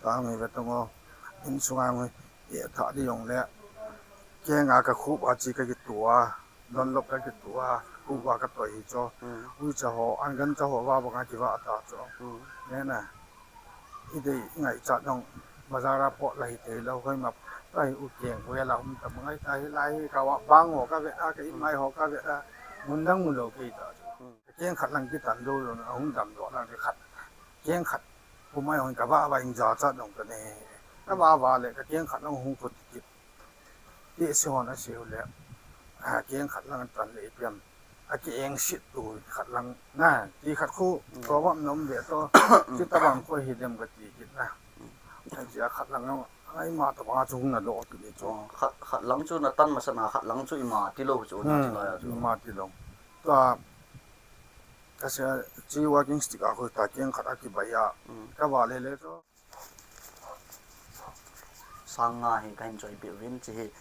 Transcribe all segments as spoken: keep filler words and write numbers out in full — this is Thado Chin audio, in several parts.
Tang hi ve tong o. Insung a ngi e tha di yong le. Keng a ka khup a chi ka kitua. Don lop ka kitua. Khup a ka toi hi cho. Ui cha ho, an gan cha ho va ba ka kiva ta cho. Ne na. I dei ngai cha dong. Bazar a pot la hi te lo hoi ma. Ta hi u keng hoi la um ta ma ngai ta hi lai hi ka wa bang ho ka ve a ka i mai ho ka ve a. Mun dang mun lo kei ta. Keng khat lang kitan do lo na hung dam do lang khat. Keng khat. Kumai hong ka ba ba ing ja cha dong ka ne. Ka ba ba le ka keng khat lang hung ko ti kit. Ti si hon a si le. A keng khat lang tan le pian. A ki eng sit tu khat lang. Na, ti khat khu ko ba nom ve to. Ti ta bang ko hi dem ka ti kit na. A ji a khat lang ai ma ta ba chung na do ti ni cho. Khat, khat lang chu na tan ma sa na khat lang chu i ma ti lo chu na chu la ya chu. I ma ti lo. Ta Ka sia, chi walking stick a khu ta keng khat a kibai a. Ka va le le cho. Sang nga hi ka hin choi pi vin chi hi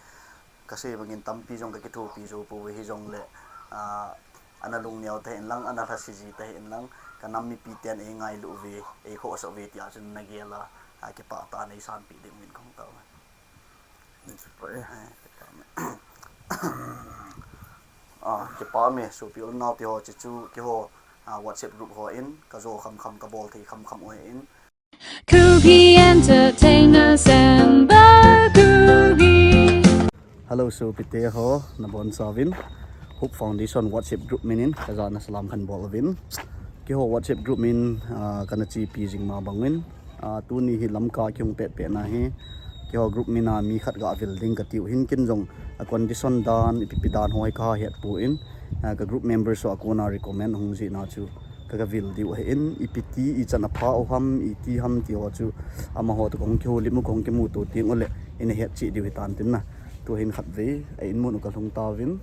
ka sei bangin tampi jong ka kithopi jo po hi jong le, a, ana lung neo te in lang, ana lhasi ji te in lang, ka nam mipi ten ei ngailu ve, ei khoh so ve tia chun na gel a, a, kipa ta nei san pi ding vin kong ta. Ah, kipa me, sopi u le nao te ho, chi chu, keiho, ah, WhatsApp group ho in, ka jo kham kham, ka bol thei kham kham u hi in. Kuki Entertainers and the Kuki. Hello, sopi te ho, na bon sa vin. Hope Foundation WhatsApp group min in, ka jana salam khan bol vin. Keiho WhatsApp group min, ah, kana chi pi jing ma bang vin. Ah, tuni hi Lamka kihung pet pet na hi, keiho group min a mi khat ga vil ding ka tiu hin kin jong a condition dan, ipi pi dan hoi ka het pu in, ah, ka group members ho a kona recommend hung ji na chu ka ga vil diu ahi in, ipi ti i chan a pha u ham, i ti ham ti ho chu amaho to kong kiho lim u kong kimu to ting u le in het chi diu hi tan tin na. Tu hin khat ve, a in mun u ka lhung ta vin,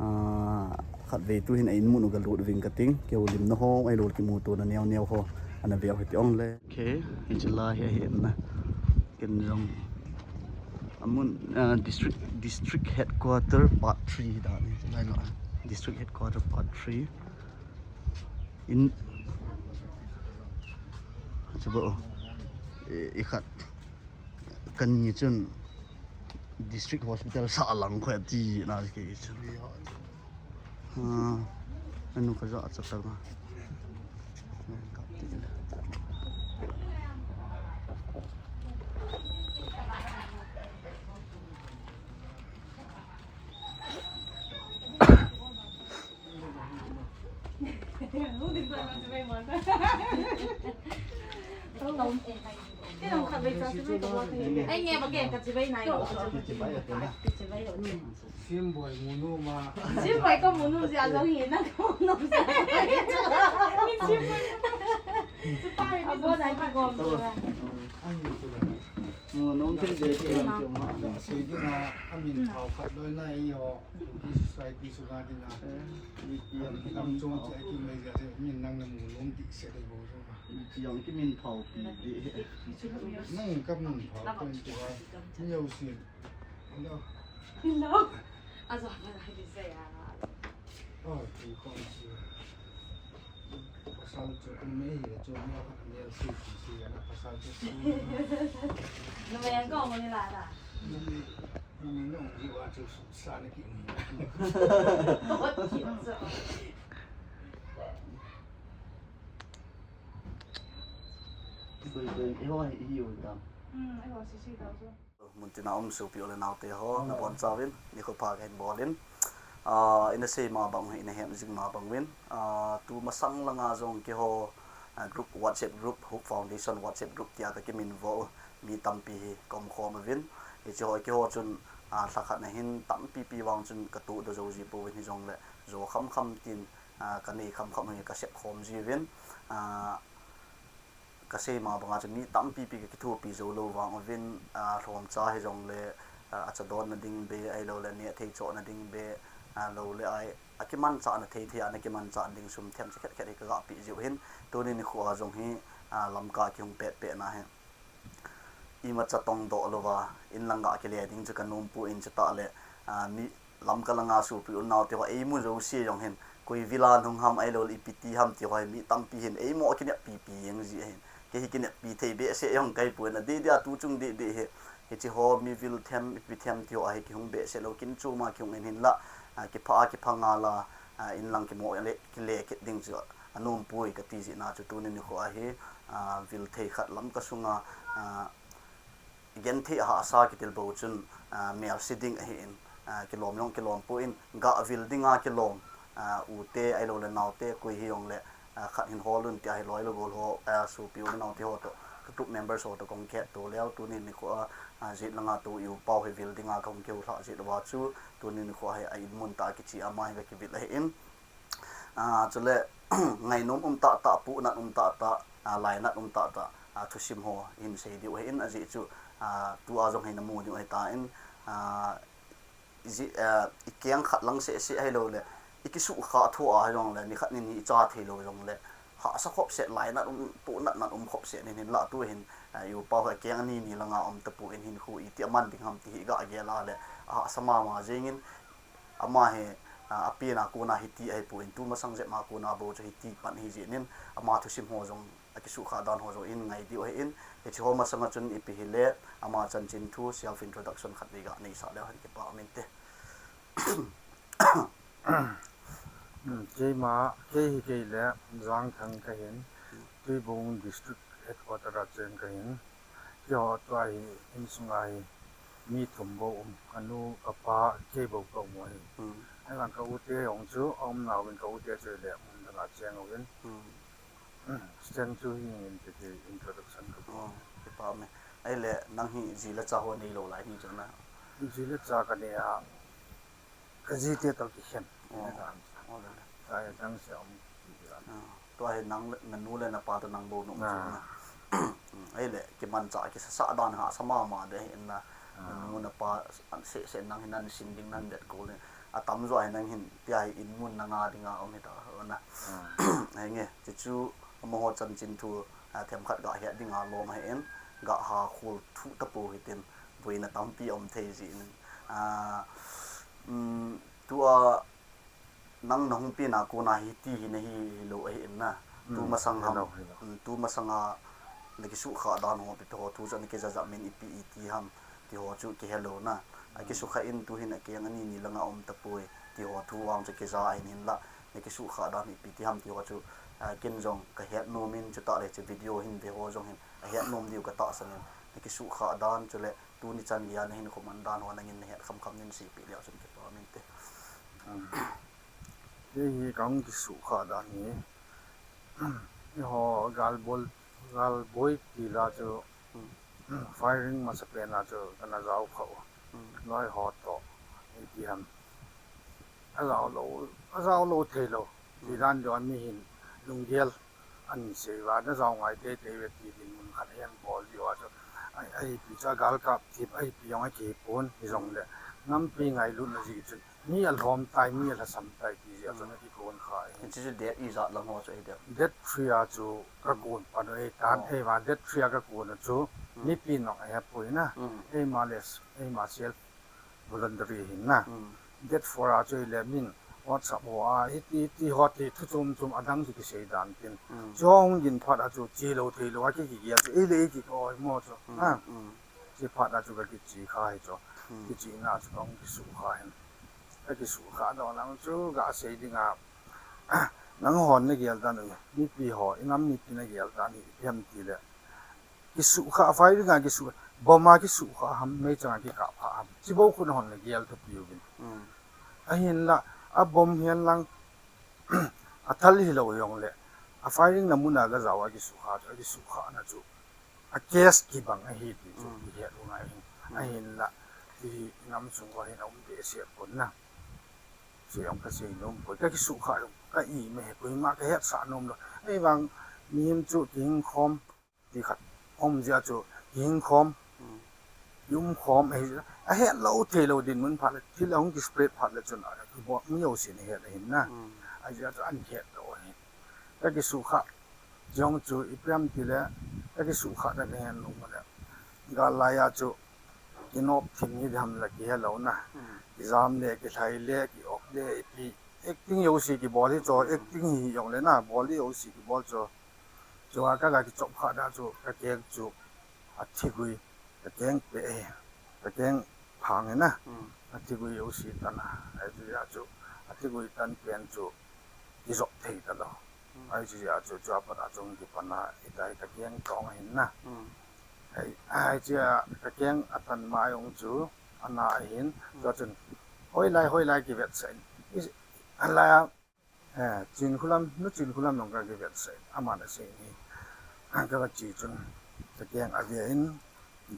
ah, khat ve tu hin a in mun u ka lut ving ka ting, keiho lim na ho, ai lo kimu to na neo neo ho, ana ve u hi ti ong le. Okay, hiche lai hi ahi na. Ken jong. Amun, ah, district, district headquarter part three dan hi. Lai lo. District headquarter part three. In. Chuba o. I, i khat. Kani chun district hospital sa lang khoi ti na ke chun. Ah, anu ka ja cha ta ma. Ai nge ba ke ka chibai nai lo. Chibai lo. Sim boi munu ma. Sim boi ko munu sia jong hi na ko no sia. Abo nai ki ko. Munu thil de ki ma. Sei ding a, amin thau khat loi na i ho. Ki society sunga ding a. Lam chung che ki mai ja che min nang na munu ti se dei bo so. Chiang ki min thau pi di. Nang ka min thau ko ti wa. Ni yo si. Hello. Hello. Azo, azo, azo, azo. Oh, ti ko si. Pasal chu kum mei le chu ni ka ni si si si na pasal chu si. No me ko mo ni la la. Ni ni no ji wa chu sa na ki ni. Ko ki so. Doi doi, eiho hi ihi u tam. Hmm, eiho sisi tau chu. Muntina um sopi u le nao te ho, na bon chauvin, nikho pha kahin bol in. Ah, ina sei ma bang, ina hem jing ma bang uvin. Ah, tu masang langa jong keiho, ah, group, WhatsApp group, Hope Foundation WhatsApp group tia ka kiminvo u, mi tampi hi ka um khom uvin. Hiche ho, keiho chun, ah, lha khat na hin tampi pi vang chun ka tohdoh jou ji pouvin hijongle, jo kham kham tin, ah, ka nei kham kham hi ka sep khom ji uvin. Ah, ka sei ma banga chu mi tampi pi ka kithopi jou lou vang uvin, ah, lhomcha hijongle, ah, acha donna ding be, ahilou le neh thei chohna ding be, ah, lou le ai, akimanchahna thei thei a, ana kimanchah ding sum themcha khet khet hi ka ga peh jiu hin, tuni nikho a jong hi, ah, Lamka kihung pet pet na hi. Imacha tongdoh louva, in lang ga kile ding chu ka nom poi, chutah le, ah, mi Lamka langa sopi u nao te ho, eimu jouse jong hin, koi vila hung ham ahilou le ipi ti ham ti ho hi, mi tampi hin, eimo kinep pipi jeng ji ahin, Kei hi kineppi thei behseh jong kahi poi, adeh deh a tuchung deh deh hi, hiche ho mi vil them, ipi them ti ho a hi kihung behseh lou, kin chom a kihung in hinlah, a, kipha a kipha ngal a, a, inlang kimo le, kile kit ding chu anom poi kati jeh a chu tuni nikho a hi, a, vil thei khat Lamka sunga, a, genthei a hahsa kitilbou chun, a, melse ding ahin, a, kilom jong kilom poi, gah vil dinga kilom, a, u te ahilou le nao te koi hijong le, a, khat hin hol un tia hi loi le gol ho, a, sopi u le nao te ho toh, ka group members ho toh kahung khetto leh, tuni nikho a, a, jet langa tou i u pau hi vil dinga kahung kihou lhah jeh uva chu, tuni nikho a hi a in mun tah a kiche a ama hi ka kivil ahin. A, chule, ngainom um tahtah, puhnat um tahtah, a, lainat um tahtah, a, thusim ho hin sei diu ahin, ajeh chu, a, tua jong hin namu diu ahitan, a, ji, a, i keng khat lang seh seh ahilou le, i kisuhkhah thua hijongle, nikhat ni ni i cha theilou jongle, hahsa khop seh, lainat um, puhnat nat um khop seh, nin hinlah tu hin, a, i u pau hi keng ani ni langa um tapon hinkho iti a man ding ham ti hi gah gel a le, a hahsa mama jengin, ama hi, a, apen a kona hiti ahipon, tu masang jep ma kona bou chu hiti pan ahi jeh in, ama thusim ho jong, a kisuhkhah dan ho jong in ngai diu ahin, hiche ho masanga chun ipi hile, ama chanchin thu, self introduction khat vei gah neisah leu hen kipa um inte. Hmm, keima, kei hi kei le, Jangthang kahin, Tuibong District Headquarter a cheng kahin, keiho tua hi, insung a hi, mi thum bou um, kanu, kapa, kei bou ka um u ahi. Hmm. Ahivang ka u te jong chu, aum nauvin ka u te chu le, mun dang a cheng uvin. Hmm. Hmm, Sten chu hi in ti ti introduction ka bol. Oh, kipa um e. Ahile, nang hi ji le cha ho neilou lai ni chu na. Ji le cha ka nei a, ka ji te toh kikhen. Oh. Ka, oh, le, le. Ka jang se um. Ah, tua hi nang le, na nu le na pa toh nang bou na um chu na. Hmm, ahile, kimanchah kisasa dan hahsa mama ding ahin na. Na nu na pa, an seh seh nang hin nan sin ding nan det ko le. Atamjo hi nang hin, tia hi in mun na nga dinga um hita ho na. Henge, chuchu amaho chanchin thu, a, themkhat gah het dinga lom ahin, gah ha khol thu tapou hitin, boina tampi um thei jin. A, um, tua nang na hung pen a kona hiti hi nahi lou ahin na. Tu masang ham, tu masanga na kisuhkhah dan ho, ipi ti ho, tu chu na kija jat min ipi iti ham. Ti ho chu kihe lou na. A kisukha in tu hin a keng ani ni langa um tapoi. Ti ho thu vang chu kija ahin hinlah. Na kisukha dan ipi ti ham ti ho chu, a, ken jong ka het nom in chutah le hiche video hin ve ho jong hin a het nom diu ka tahsan in. Na kisukha dan chule tuni chan geiya na hinkho man dan ho nangin na het kham kham nin seipeh leu chun kipa um inte. Kei hi ka hung kisukha dan hi. Eiho gal bol, gal boi ti la chu, firing masapen a chu kana jao kha u. Loi ho toh, ipi ham. Ajao lou, ajao lou thei lou. Ti dan diu a mi hin lunggel an sei uva, na jao ngai teitei uve ti dinmun khat ahin bol diu a chu. Ai, ai, ipi chu a gal kap thip, ai, ipi jong a kipon, hijongle. Nampi ngailutna jeh chun. Mi alhom tai, mi alhasam tai ti jeh a chu na kikon kha ahi. Hiche chu date ijat lang ho chu ahi dem? Date three a chu ka kon pan u ahitan, eima date three a ka kon u chu mipi nong ahepoi na. Eima le, eima self voluntary ahin na. Date four a chu ile min WhatsApp ho a, hiti, hiti ho ti thu chom chom adang chu kisei dan tin. Chu hung gin phat a chu che lou thei lou a ki kigel chu, ile ki ko mo chu. Ha. Che phat a chu ka kiche kha hi chu. Kichena chu ka hung kisukha hin. Ka kisukha doh lang chu ka sei ding a. Nang hon na gel dan u, mipi ho, i nam mipi na gel dan u, ipi ham ti le. Kisukha, firing a kisukha, bomb a kisukha ham, meichang a kikap kha ham. Chibou khu nahon le gel thupi uvin. Ahinla, a bomb hihen lang, a thal hilou jongle, a firing na mun a gajao a kisukha chu, a kisukha na chu. A case kibang ahi ti chu, kihet u ngai hin. Ahinla, ti nam sung ho hin a um behseh pon na. Chu jong ka sei nom poi, ka kisukha jong, ka i me he, koima ka hetsah nom lou. Ahivang, mihem chu kihing khom, ti khat, um jeh a chu, kihing khom, i um khom, ahi, a het lou thei lou dinmun phat le, thil ahung ki spread phat le chun, a, kibol, mi jousen ahet ahin na. Ajeh chu an het lou ahin. Ka kisukha, jong chu, ipi ham ti le, ka kisukha ka kihen lou mo le. Gal lai a chu, kinop thim hi dam le kihe lou na. Kijam le, kilhai le, ki-op le, ipi. Acting jouse kibol hi chu, acting hi jongle na, bol hi jouse kibol chu. Chua ka ga kichop kha da chu ka keng chu a thigui, ka keng pe e, ka keng phang e na. Hmm. A thigui u si ta na. Ai chu ya chu a thigui tan pen chu kijop thei ta lo. Hmm. Ai chu ya chu chua pat a chung kipan a i tai ka keng tong hin na. Hmm. Ai, ai chu ya ka keng a tan mai ong chu a na hin. Hmm. Chua chun hoi lai, hoi lai kivet sa in. I, a lai a Eh, Chinkhulam, nu Chinkhulam nong ka kivet sa, ama na sei ni. Ka va chi chun, ka keng a ve in,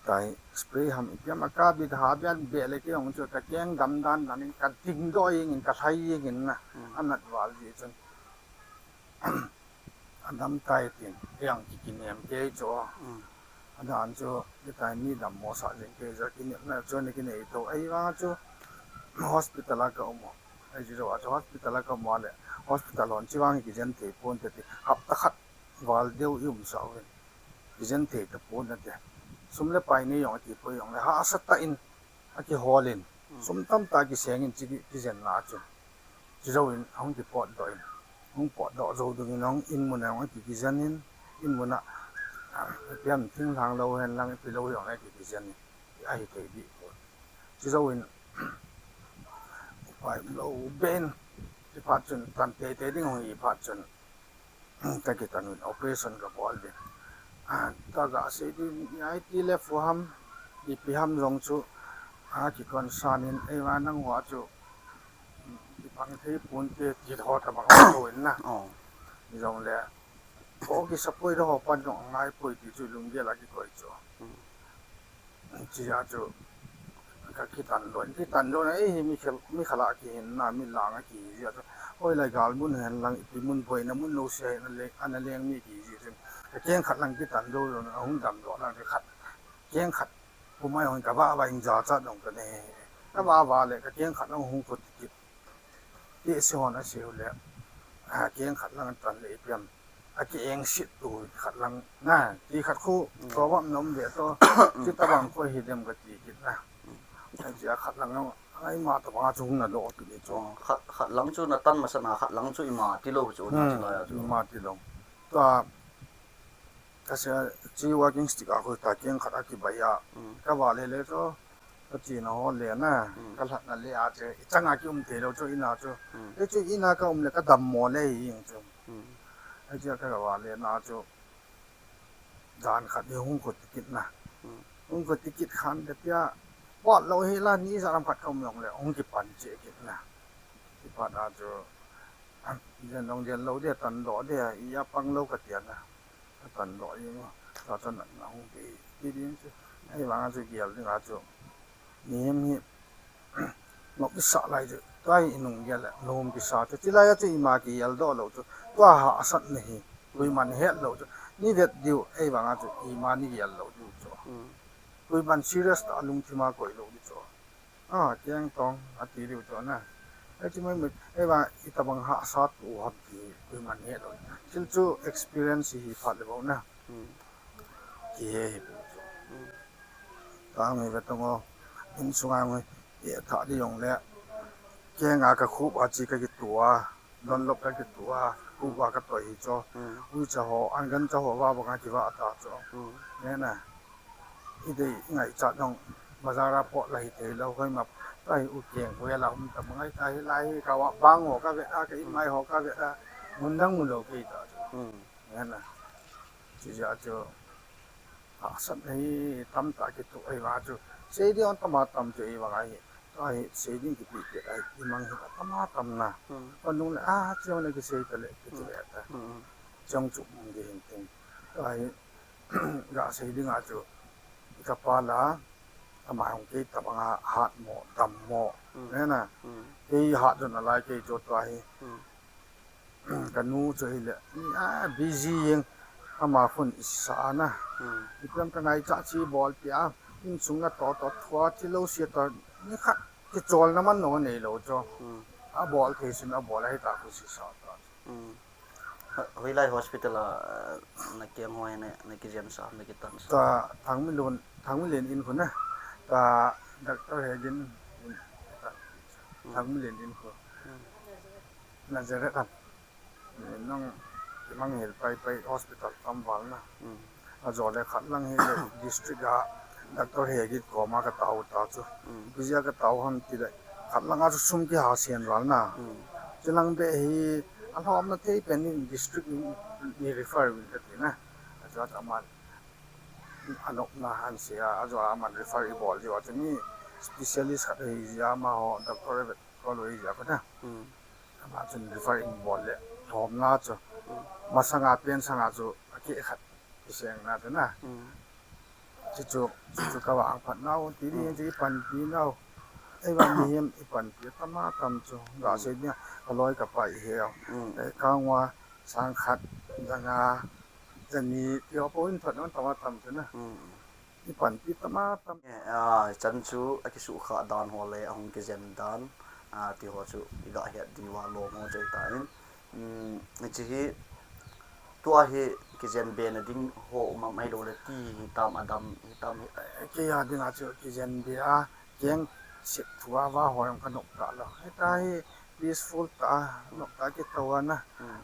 tai spray ham ipi ham a ka bit ha bian be le ke ong chu ka keng dam dan dan in ka ding do ing in ka hlai ing in na. Hmm. A nat val ji chun. A dam tai tin, yang ki kinem ke chu. Hmm. A dan chu, ki tai ni dam mo sa jing ke ja kinem na chu ni ki nei to. Ai va chu, hospital a ka um. Ai chu, chu hospital a ka um le, hospital hon chi vang kijen thei pon te ti. Hapta khat val deu i um sa uvin. Kijen thei ta pon te. Sum le pai ni jong ti poi jong le, hahsa tah in a kihol in. Hmm. Sum tamtah kiseng in chi ki, kijen na chu. Chi jou in, hung kipot doh in. Hung pot doh jou dung in, hung in mun a hung ki, kijen in, in mun a, ah, pian thinglhang lo hen lang, ipi lo jong le ki, kijen in. Ahi thei di pon. Chi jou in, upai lo ben, i phat chun, tan teitei ding hung i phat chun, ka kitan un operation ka bol uvin. Ah, ka ga sei ding, i ai ti le fu ham, ipi ham jong chu, ah, ki concern in, ei va nang hua chu, ki pang thei pon te, ti ho ta bang ko in na. Oh. Jong le, ko ki sa poi do ho pan jong ngai poi ti chu lunggel a ki koi chu. Hmm. Chi a chu ka kitan lou, kitan lou na, eh, mi khel, mi khala kihin na, mi lang a kihi jia chu. Hoi lai gal mun hen lang, ipi mun boina mun lo sia hin, ana leng, ana leng mi kihi jia chu. Ka keng khat lang kitan lou lou na, hung dam lou na, ka khat, keng khat, pu mai hung ka va va in ja cha dong ka ne. Ka va va le, ka keng khat lang hung ko ti kit. Ti si hon a siu le, a, keng khat lang tan le ipi ham. A ki eng sit tu khat lang na, ti khat khu, mm, problem nom ve to, mm, ti ta bang ko hi dem ka ti kit na. Mm. An ti a khat lang, ai ma ta bang a chung na lo tu ni chu. Oh, khat, khat lang chu na tan masa na, khat lang chu ima ti lo chu na, hmm, chu la ya chu. Ima ti lo. Tua, ka se, chi walking stick a khu ta keng khat a ki bai a. Mm. Ka va le le chu, ka chi na ho le na, mm, ka lhat na le a che, i chang a ki um te lo chu ina chu. Mm. Te chu ina ka um le ka dam mo le hi ing chu. Mm. Ai chu ka va le na chu. Dan khat hi hung ko ti kit na. Hmm. Hung ko ti kit khan te pia. Pot lo hi la ni za lam khat ka um jong le hung kipan che kit na. Kipan a chu. Jen dong jen lo de tan lo de i a pang lo ka tia na. Ka tan lo i mo. Ka tan na hung ti ti din chu. Ai vang a chu gial ding a chu. Ni hem hi. Nok i sa lai chu, tua hi i nung gel le, nom kisa chu. Chilai a chu ima kigel doh lou chu. Tua hahsatna hi, koiman het lou chu. Ni vet diu, ei vang a chu, ima ni gel lou diu chu. Mm. Koiman serious tah a lungthim a koi lou diu chu. A, keng tong, a ti diu chu na. Ei chu mai mai, ei vang i tabang hahsat u ham ti, koiman het lou. Thil chu experience hi phat le bou na. Mm. Kihe hi diu chu. Mm. Tang hi ve tong o, insung a ngai, e tha di jong le, keng a ka khup a chi ka kitu a, Dunlop ka kitu a, khup a ka toi hi chu. Mm. Uicha ho, angancha ho va bang a kiva ta chu. Mm. Nge na, i dei ngaichat jong, bazar a pot la hi thei lou, hoi ma, ta hi u keng, hoi la um ta, ngai ta hi lai hi ka va, bang ho ka ve a, ka in mai ho ka ve a, mun dang mun lou kei ta chu. Mm. Nge na, chi ja chu, Hahsatna hi tamtah kituh ahi vang chu. Sei ding tam a tam chu ahi vang ahi. Tua hi sei ding kipi pet ahi, i mang hi tam a tam na. Hmm. Kon nung le, ah, chiang le kisei ta le, kiti le ta. Hmm. Chiang chu mong di hin tin. Tua hi, ga sei ding a chu, ka pa la, ama hung kei tabang a hat mo, dam mo. Hmm. Nge na. Hmm. Kei hat don a lai kei chu tua hi. Hmm. Ka nu chu hile, a, busy jeng, ama khun i sa na. Hmm. Ipi ham ka ngaichat chi bol tia, insung na to to thua, thi lou sia to, ni khat, kicholna man no nei lou chu. Hmm. A bol thei sun a bol ahi ta khu si sa ta. Hmm. Hoilai hospital a, na keng hoi na, na kijen sa, na kitan sa. Ta Thangminlun, Thangminlen in khu na. Ta Doctor Hegin in, ta Hmm. Thangminlen in khu. Hmm. Nazareth a. Nang Lang hel pai pai hospital tam val na. Hmm. Ajo le khat lang hi le district a doctor he git koma ka tau ta chu. Hmm. Kizia ka tau ham ti le khat lang a chu sum ki ha sian val na. Hmm. Chu lang be hi a hlom na thei pen in district ni refer win ka ti na. Ajo ta ma anok na han sia ajo a man refer i bol ji wa chu ni specialist khat hi ji ama ho doctor Koloi ja ko na. Hmm. Ama chun refer in bol le. Thom na chu. Hmm. Masanga pen sanga chu aki khat. Iseng na chu na. Hmm. Chu chu, chu chu ka vang phat nau, ti di Hmm. chu i pan pi nau. Ei vang ni him i pan pi tama tam chu. Ga Hmm. se ni ka loi ka pai he. Hmm. Ei ka ngwa sang khat, ja nga, ja ni, ti ho po in phat non tama tam chu na. Hmm. I panpi tama tam. Eh, ah, chan chu a kisukha dan ho le a hung kijen dan, ah, ti ho chu i ga het diu a lom ho chu i ta in. Um, hichi hi tua hi kijen be na ding ho um am ahilou le ti hi tam a dam hi tam hi. Eh, kei a ding a chu kijen be a keng sep thu a va ho jong ka nok ta lou. Hita hi peaceful ta, nok ta ki to a na. Hmm.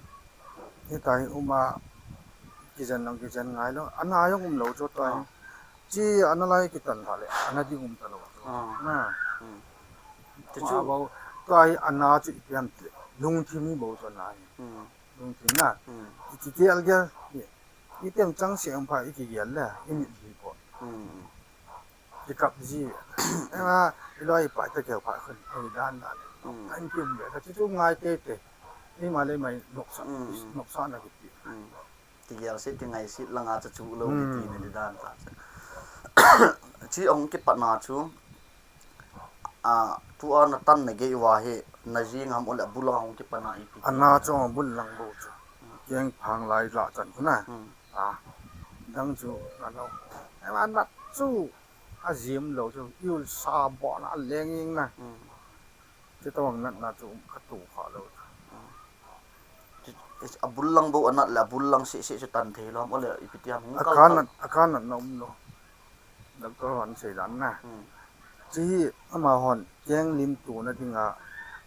Hita hi um a kijen long kijen ngai lou. Ana jong um lou chu ta hi. Ah. Chi ana lai kitan tha le, ana ding um ta lou. Ah. Na. Hmm. Ti chu. Tua bou, tua hi ana chu ipi ham ti le, lungthim hi bou chu ana hi. Hmm. Lungthim na. Hmm. Iki gel gel. Item chang se um pha iki gel le, i mit hi ko. Hmm. Kikap ji. Ema, i loi pa te keu pha khun. Ei dan dan. Hmm. An kim be, ka chu chu ngai te te. Ei ma le mai noksa, Hmm. noksa na kiti. Hmm. Ti gel se ti ngai se langa cha chu lo Hmm. kiti na di dan ta cha. Chi ong kipat na chu, a, tu a na tan na gei uva hi, na jing ham ole bula ong kipat na ipi. Ana chu bul lang bou chu. Keng phang lai la chan khu na. Hmm. A, dang chu, ano. Ema na chu, a jim lou chu, i ul sa bo na leng ing na. Hmm. Chu tawang natna chu um ka tu kha lo. Chu, a bul lang bou a nat le a bul lang seh seh chu tan thei lou ham, ole ipi ti ham hung A kal kha kal. Nat, a kha natna um lou. Doctor hon sei dan na. Hmm. Chi hi ama hon keng lim tu na ding a,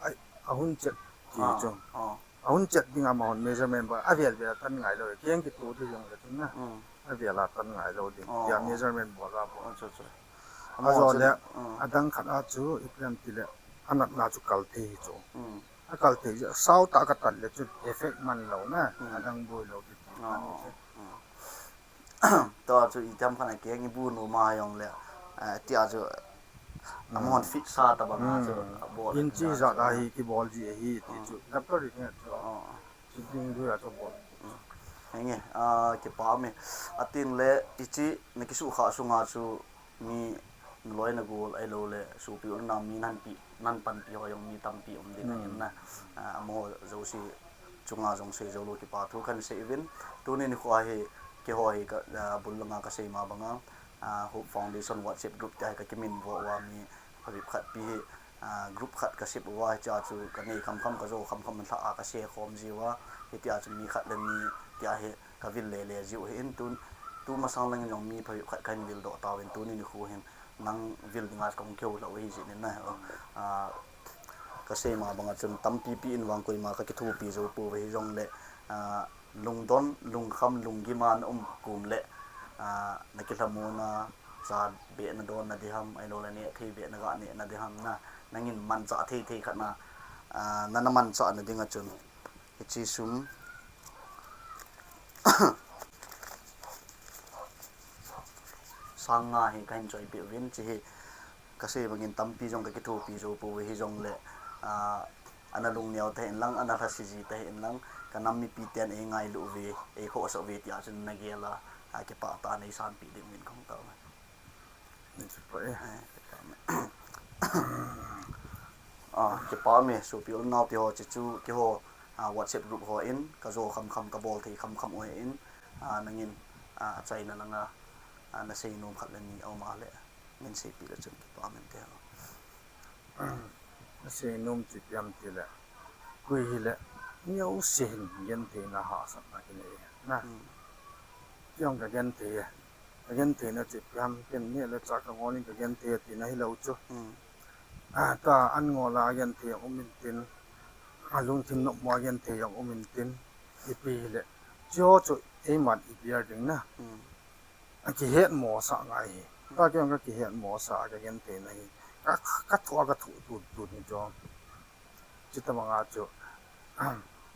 a, a hun chet ti Ah, chu. Ah. A hun chet ding a ama hon measurement ba, a vel vel a tan ngai lou. Keng ki tu tu jong le tu na. Hmm. A vel a tan ngai lou ding. Ah. Tia measurement bol a bol. Acha, acha. A Ama zo hon le, chun, ah. A dang khat a chu, ipi ham ti le, a natna chu kal thei hi chu. Hmm. A kal thei chu, sau ta ka tan le chu effect man lou na, Hmm. a dang boi lou ti ti Ah, man ah, chu. Ah. Tua chu i tam khan a keng i bu nu ma jong le, eh, tia chu, Hmm. a mon fit sa ta bang a chu, Hmm. a bol In chi sa za chu. Da hi ki bol ji hi ti Hmm. chu, doctor ri nge chu. Ah. Chi ding du ya chu bol. Hmm. Henge, ah, kipa me. Atin le, i chi na kisu kha sunga chu, mi na loi na gol ahilou le, sopi u le nao mi nan pi, nan panpi ho jong mi tampi um ding Hmm. ahin na. Ah, amaho jouse chunga jong sei jou lou kipa thu kan sei uvin. Tuni nikho hi, keiho hi ka, ah, bul langa ka sei ma banga, ah, Hope Foundation WhatsApp group tia hi ka kimin vo uva mi phabep khat pi hi, ah, group khat ka sep uva hichea chu ka nei kham kham ka jo kham kham lha a ka share khom ji uva. Hitia chu mi khat le ni tia hi ka vil le le jiu hi in tun, tu masang langin jong mi phabep khat kahin vil doh tauvin tuni nikho hin nang vil dinga kahung kihou lhah u hi jeh in na, ah, ka sei ma banga chun tampi pi in vang koima ka kithopi jou pouve hi jong le, ah, lungdon, lungkham, lunggim a na um kum le, ah, na kilhamon a cha beh na don na di ham, ahilou le neh thei beh na ga neh na di ham na, nangin manchah thei thei khat na, ah, na na manchah na dinga chun. Hiche sum sang nga hi kahin choi peh uvin, hiche hi ka sei bangin tampi jong ka kithopi jou pouve hi jong le, ah, ana lungneo ta hen lang, ana lhase ji ta hen lang, ka nam mipi ten ei ngailu uve, ei khohsah uve tia chun na gel a, ah, kipah tah a nei sanpeh ding uvin kahung tao. Ni chu poi. Eh, kipah me. Ah, kipah me, sopi u le nao te ho, hiche chu keiho, ah, WhatsApp group ho in, ka jo kham kham, ka bol thei kham kham u hi in, ah, nangin, ah, achaina langa, ah, na sei nom khat le ni a um a le, min seipeh le chun kipah me te ho. Na sei nom chu ipi ham ti le, koi hile, mi jouse hin gentheina hahsatna kinei na. Hmm. Kei jong ka genthei e. Ka gentheina chu ipi ham, ken neh le chah ka ngol in ka genthei e tina hilou chu. Hmm. Ah, ta an ngol a genthei jong um intin, a lungthim nopmo a genthei jong um intin, ipi hile, Hicheho chu eiman i bear ding na. Hmm. A kihetmosah ngai hi. Ka kei jong ka kihetmosah a ka genthei na hi. Ka, ka thoh a ka thoh tut tut ni chu. Chuti banga chu,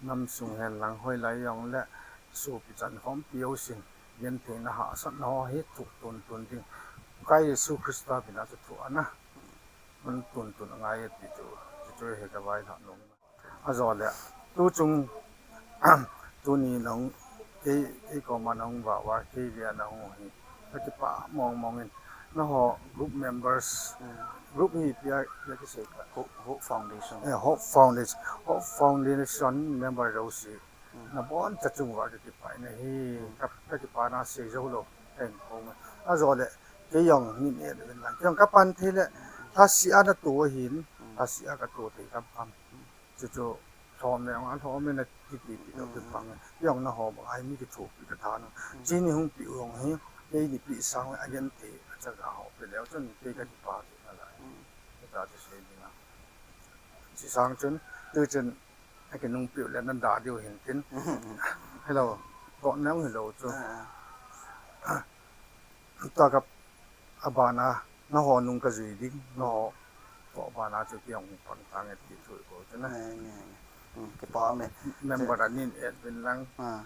nam sung hen lang hoilai jong le, sopi chan khompi jousen, genthei na hahsatna ho hi thoh tun tun ding. Ka Jesu Christa mina chu thoh ana. Man tun tun angai ti chu, chu chu hi ka vailhah nom. Ajole, tuchung, tuni nahung, kei, kei koma nahung vah uva, kei vea nahung u hi. Ka kipah mong mong in. Nangho group members, hmm, group hi ipi a, ipi a kisei ka. Hope, Hope Foundation. Eh, Hope Foundation. Hope Foundation member jouse. Hmm. Naboncha chung uva ka kipah in ahi. Hmm. Ka, ka kipah na sei jou lou. Ka in kong. Ajole, kei jong nin et uvin lang. Kei jong ka pan thei le, lhasih a na to ahin, hmm, lhasih a ka to thei kam kam. Chuchu lhom le, a lhom le na titi ti lo, mm, kipah e. Kei jong nangho banga hi mi kithopi ka tha na. Mm. Chini hung peh u jong hi, kei ni peh sang le a genthei a chaga ho pe leu chun kei ka kipah thei nalai. Mm. Hita chu sei ding a. Chi sang chun, tu chun, a kinung peh u le na da diu hin tin. Mm. Hello. Ko nang hello chu. Ah. Taka abana, nangho nung ka jui ding, nangho toh bana chu kei jong pang tange ti thu ko chu na. Nge, nge, nge. Hmm, kipah me. Member a nin et uvin lang. Ah.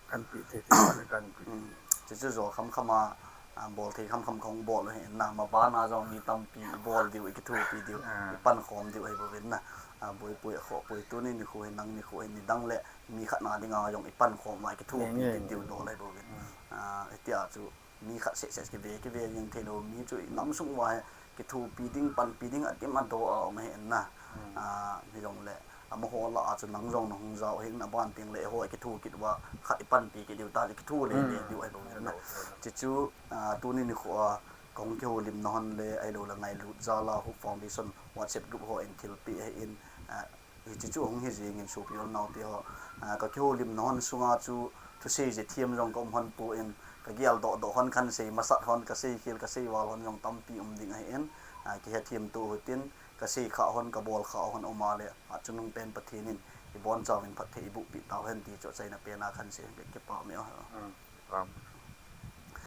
Kan pe thei thei pa le kan pe. Hmm. Chu chu jo kham kham a, a, bol thei kham kham kahung bol u ahi na, ma bana jong mi tampi i bol diu, i kithopi diu, ah, i pankhom diu ahi bouvin na. A, boipoi, khohpoi, tuni nikho hi, nang nikho hi, nidang le mi khat na dinga jong i pankhom uva, i kithopi, nge, nge, diu, nge, dol ahi bouvin. Hmm. A, hitia chu mi khat seh seh kive, kive jeng thei lou, mi chu i nam sung uva hi kithopi ding, panpi ding, atim adoh a um ahi na. Hmm. A, hijongle, amaho lah a chu nang jong nahung jao hin, aban teng le eiho kitho kit uva, khat i panpi kit diu ta, kitho le le, hmm, diu ahi bouvin na. Hmm. Chuchu, a, tuni nikho a, kahung kihoulimna hon le, ahilou le ngailut jal a, Hope Foundation WhatsApp group ho in thilpeh ahin, a, Hiche chu hung hi jingin sopi u le naote ho. Ah, ka kihoulimna hon sunga chu thusei jeh thiam jong ka um hon poi, ka geldoh doh hon khan sei masat hon ka seikhel ka seival hon jong tampi um ding ahin, ah, kihethiam to u hitin ka seikhah hon ka bolkhah hon um a le, ah, chungnung pen Pathen in ibonchauvin phatthei eibohpeh tauhen ti chu achaina pen a khan sei, kipah me o. Hmm, kipah.